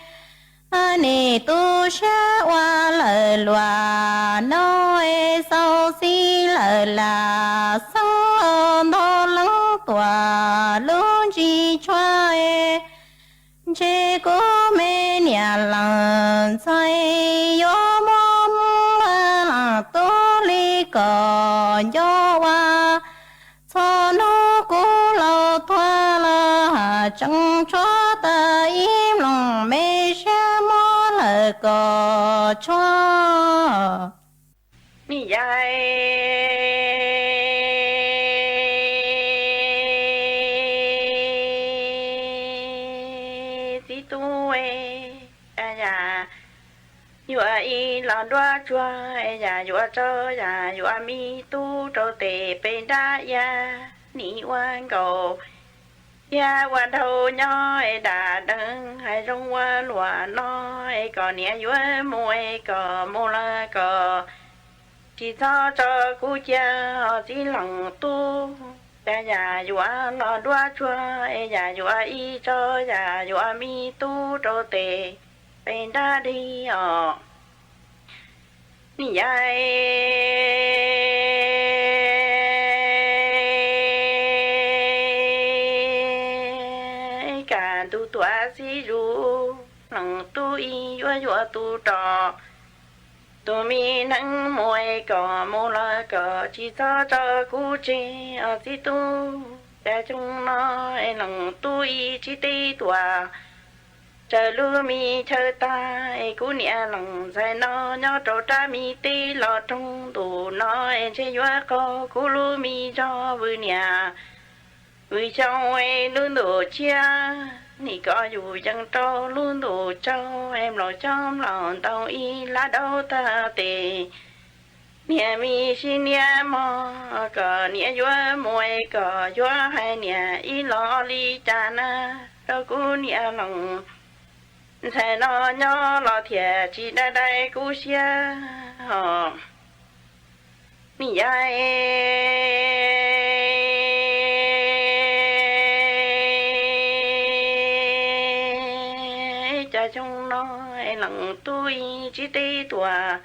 nim tu siab ua lawm luag no es xaus xis lawm lam xeeb os, ntog leeb tuam lub ntsis tshuaj es ntshe kuv me niam leej ntxhais yuav muab Hmoob leej leej tub li kom nco ua. Txog hnub kuv laus tuag los tseem tshuav tas ib mloog me siab muab lawm kom tshuav. Niam yau, txiv tub, yam yuav ib los nruab tsuag, yam yuav rau, yam yuav me tub rau tes pem nrab iab, nim ua nkaus thiab ua dhau nyob es dam deeb hais zoo ua luag no es kom niam yuav mus es kom mus los kom tsis txhob tso kuv cia os txiv leej tub. Yam yuav los nruab tsuag es yam yuav ib tso, yam yuav me tub rau tes pem nrab dig os. Niam yau, kam ntuj tuam xib zus, leej tub ib yuav yuav tus rog, tus me neeb mus es kom mus los kom tsis txhob tso kuv tseg os txiv tub. Cas xyoo no es leej tub ib tsis teb tuam raws lub me chaw tag es kuv niam leej ntxhais no nyob rau rab me teb los roog ntus no es ntshe yuav qaug kuv lub me zog vwm niam Vwm xyoo es lub ntuj tshiab, nim koj yus yees rau lub ntuj tsaug es nplaum coob nplaum ntoo ib lab daub tag tes. Niam me sib niam mog, kom niam yuav mus es kom yuav hais niam ib los li cas na rau kuv niam loos. Ntxhais no nyob los thiaj tsis dai dai kuv siab os. Nim yav cas xyoo no es leej tub ib tsib teb tuaj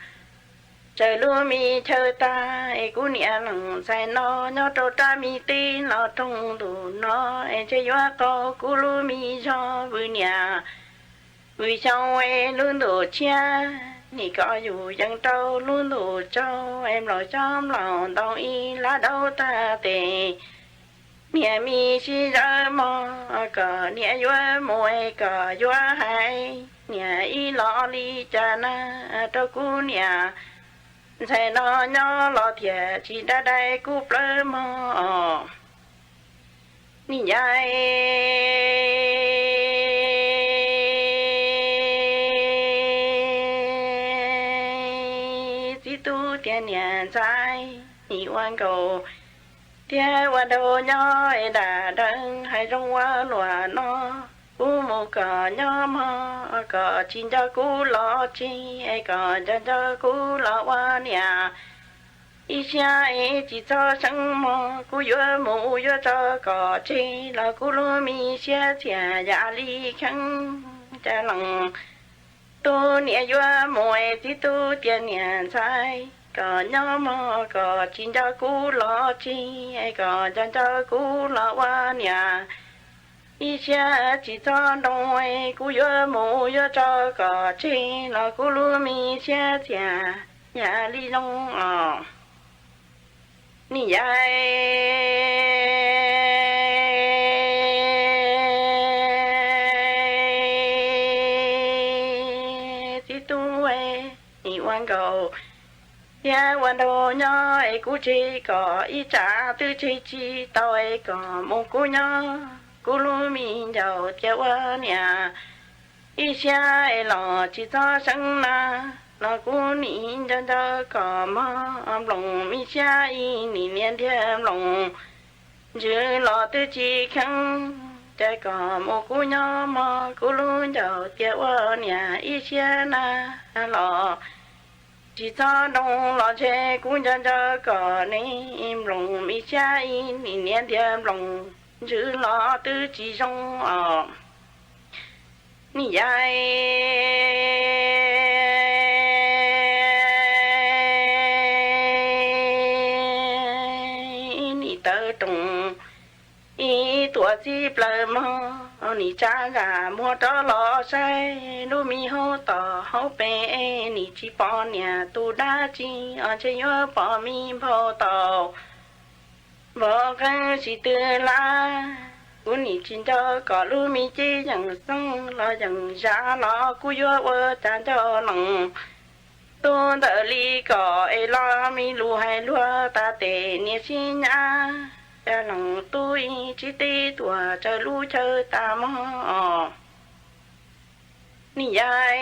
tsaws lub me chaw tag es kuv niam leej ntxhais no nyob rau rab me teb los roog ntuj no es ntshe yuav qaug kuv lub me zog vwm niam. Vwm xyoo es lub ntuj tshiab, nim koj yus yees rau lub ntuj tsaug es nplaum xyoob nplaum ntoo ib lab daub tag tes. Niam me sib zawv mog, kom niam yuav mus es kom yuav hais niam ib los li cas na rau kuv niam. Ntxhais no nyob los thiaj tsis dai dai kuv plawv mog os. Nim yav txiv tub tias niam ntxhais, nim ua nkaus thiab ua nraug nyob es dam deev hais zoo ua luaj no. Kuv mus kom nyob mog, kom tsis nco kuv los tseg es kom nco nco kuv los ua niam. Ib siab es tsis txhob seev mog, kuv yuav mus yuav tso kom tseg los kuv lub me siab txias yam li kheeb cas leej. Tub niam yuav mus es txiv tub tias niam ntxhais, kom nyob mog, kom tsis nco kuv los tseg es kom nco nco kuv los ua niam. Ib siab tsis txhob nroo, kuv yuav mus yuav tso kom tseg los kuv lub me siab txias yam li zoo os. Nim yav txiv tub, nim ua nkaus thiab ua nraug nyob es kuv tseg kom ib tsam twb tseg tsis tau es kom mus kuv nyob kuv lub me ncaus tias ua niam. Ib siab es los tsis txhob seev na, los kuv nim nco nco kom mog nploos me siab ib nim niam ntiag nploos ntsws los twb tsis kheev, cas kom mus kuv nyob mog kuv lub ncaus tias ua niam ib siab na los tsis txhob nroo los ntshe kuv nco nco kom ne nploos me siab ib nim niam ntiag nploos ntsws los twb tsis zoo os. Nim yav nim tawv roos ib tuam txib plaws mog, nim tsa zam muag rov los saib lub me hauv tom hauv pes, nim tsis pom niam tus dab tsi os, ntshe yuav pom me nphau taus npog qeeb sim twv lab. Kuv nim tsis nco kom lub me cev yeem xeeb los yeem zam los kuv yuav ua cas nco lees. Tub ntawm li kom es los me lus hais luag tas tes niam sib nyab, cas lees tub ib tsib teb tuaj tsaws lub chaw tas mog os. Nim yav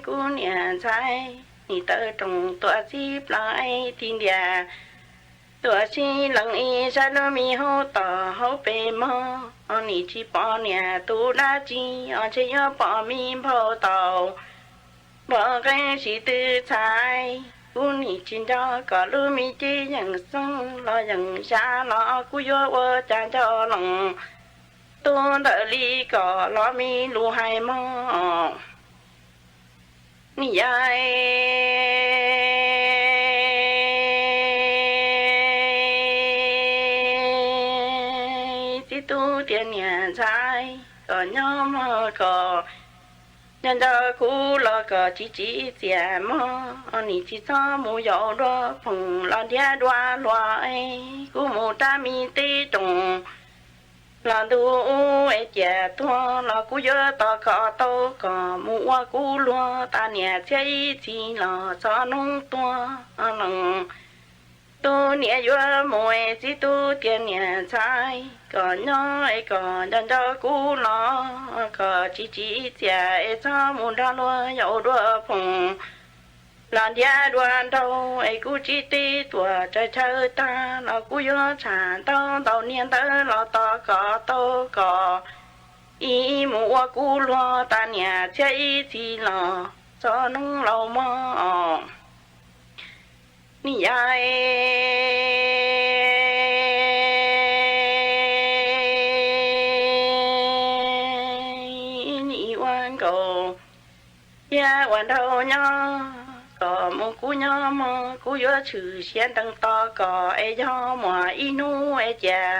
kuv niam ntxhais nim tawv roos tuam txib plaws ib tig ntiag, tuam txib lees ib sab lub me hauv tom hauv pes mog, nim tsis pom niam tus dab tsi os, ntshe yuav pom me nphau taus npog qeeb sim twv txhais. Kuv nim tsis nco kom lub me cev yeem xeeb los yeem zam los kuv yuav ua cas nco lees. Tub ntawm li kom los me lus hais mog. Nim yav txiv tub tias niam ntxhais kom nyob mog, kom nco nco kuv los kom tsis tsim txiaj mog, nim tsis txhob mus yaum dua phoom los ntiab dua hluas, kuv mus rab me teb roos los ntuj ub es ciam tuag los kuj yuav tos kom tau kom mus ua kub luag tas niam txhiab ib txhis los txhob noob tuag lees. Tus niam yuav mus es txib tub tias niam ntxhais kom nyob es kom nco nco kub los kom tsis tsim txiaj es txhob mus nrog luag yau dua phoom los ntiab dua nraug es kuj tsis tib tuam tsawv chaw tag los kuj yuav tsham ntau ntau niag ntawd los tos kom tau kom ib mus ua kub luag tas niam txhiab ib txhis los txhob noob laus mog. Nim yaim nim ua nkaus, thiab ua nraug nyob kom mus kub nyob mog, kuj yuav tshwm siab ntees tos kom es yog muaj ib hnub es ciam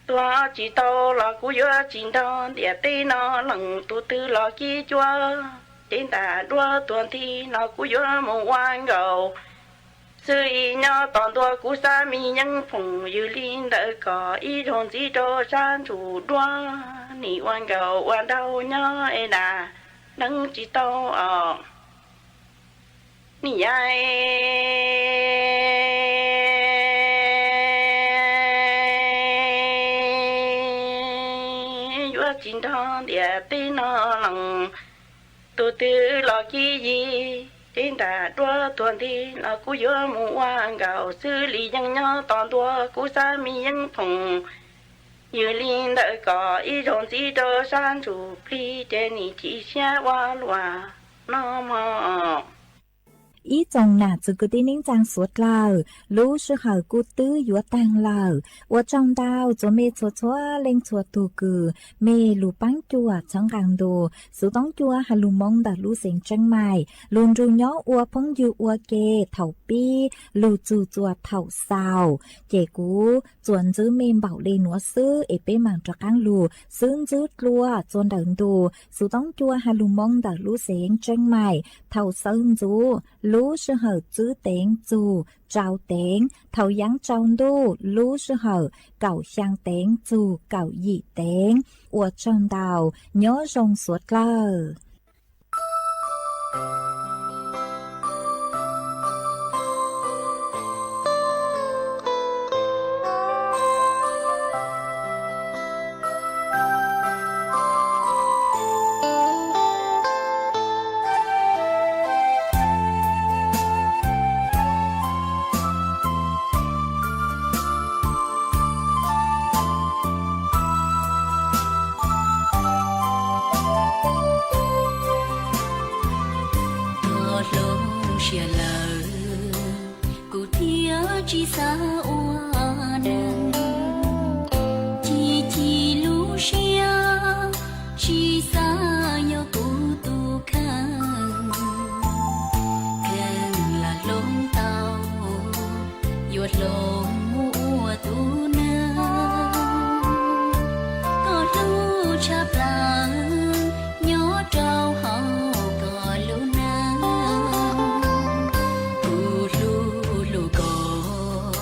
tuag tsis tau los kuj yuav tsis nrog ntiaj teb no lees. Tus twg los kib cuab cev ntam duab tuag nthi los kuj yuav mus ua nkaus xwb li. Nyob tos ntua kuv xav me yeeb phoom, yws li ntawd kom ib zaug ntxiv rau sab ntsuj duab, nim ua nkaus ua nraug nyob es dam neeb tsis tau os. Nim yaim yuav tsis nrog ntiaj teb no lees. Tus twg los kib yig cev ntam duab tuag nthi los kuj yuav mus ua nkaus xwb li. Yeej nyob tos ntua kuv xav me yeeb phoom, yws li ntawd kom ib zaug ntxiv rau sab ntsuj plig ces nim chim siab ua luaj no mog. Ib tsoom nam txiv kwv tij neej tsaa suav dlawg, lub sij hawm kuj twb yuav taag lawm. Ua tsaug ntau txhua mej txhua txhua leej txhua tug kws mej lug paab cuam txhawb nqaa ntu Xuv Toob Cua has lug Moob ntawm lub xeev Tseeb Maim lug nrug nyob ua phooj ywg ua ke thaum pib lug txug txuas thaum xaus. Ces kuv txuas ntxwb mej npaum le nuav xwb es peb maam rov qaab lug xwb ntxwb dlua txuas ntawm ntu Xuv Toob Cua has lug Moob ntawm lub xeev Tseeb Maim thaum sawv ntxuv lub sij hawm tsib teev txug rau teev, thaum yaav tsaus ntuj lub sij hawm kaum xyaa teev txug kaum yim teev. Ua tsaug ntau, nyob zoo suav dlawg. Koj hlub siab lawm, kuv thiaj tsis xav ua neeg. Chim chim lub siab, tsis xav nyob kuv tus kheej. Kheej lam hloov tau, yuav hloov mus ua tus neeg. Koj hlub tshaj plaws, nyob rau hauv koj lub neej. Kuv hlub hlub koj,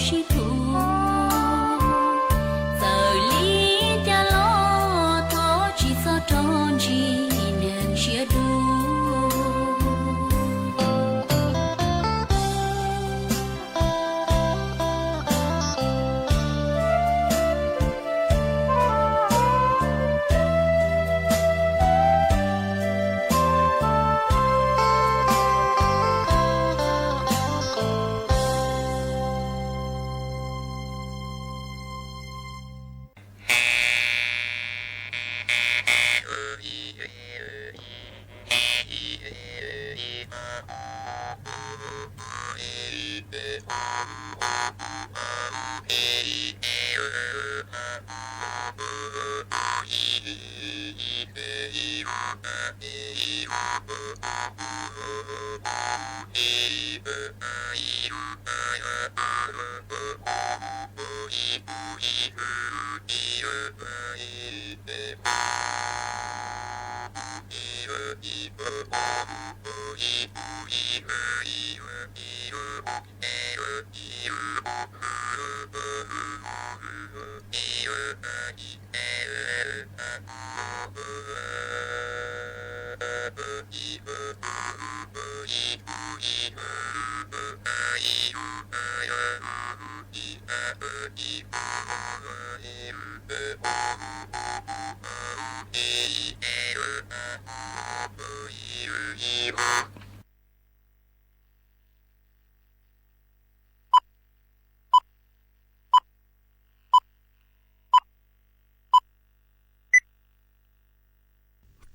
sib tug. Txawm li cas los thov tsis txhob rov ntsib neeg siab dub.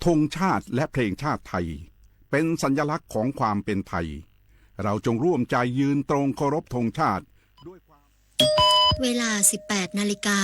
ธงชาติและเพลงชาติไทยเป็นสัญลักษณ์ของความเป็นไทย เราจงร่วมใจยืนตรงเคารพธงชาติด้วยความ เวลา สิบแปดนาฬิกา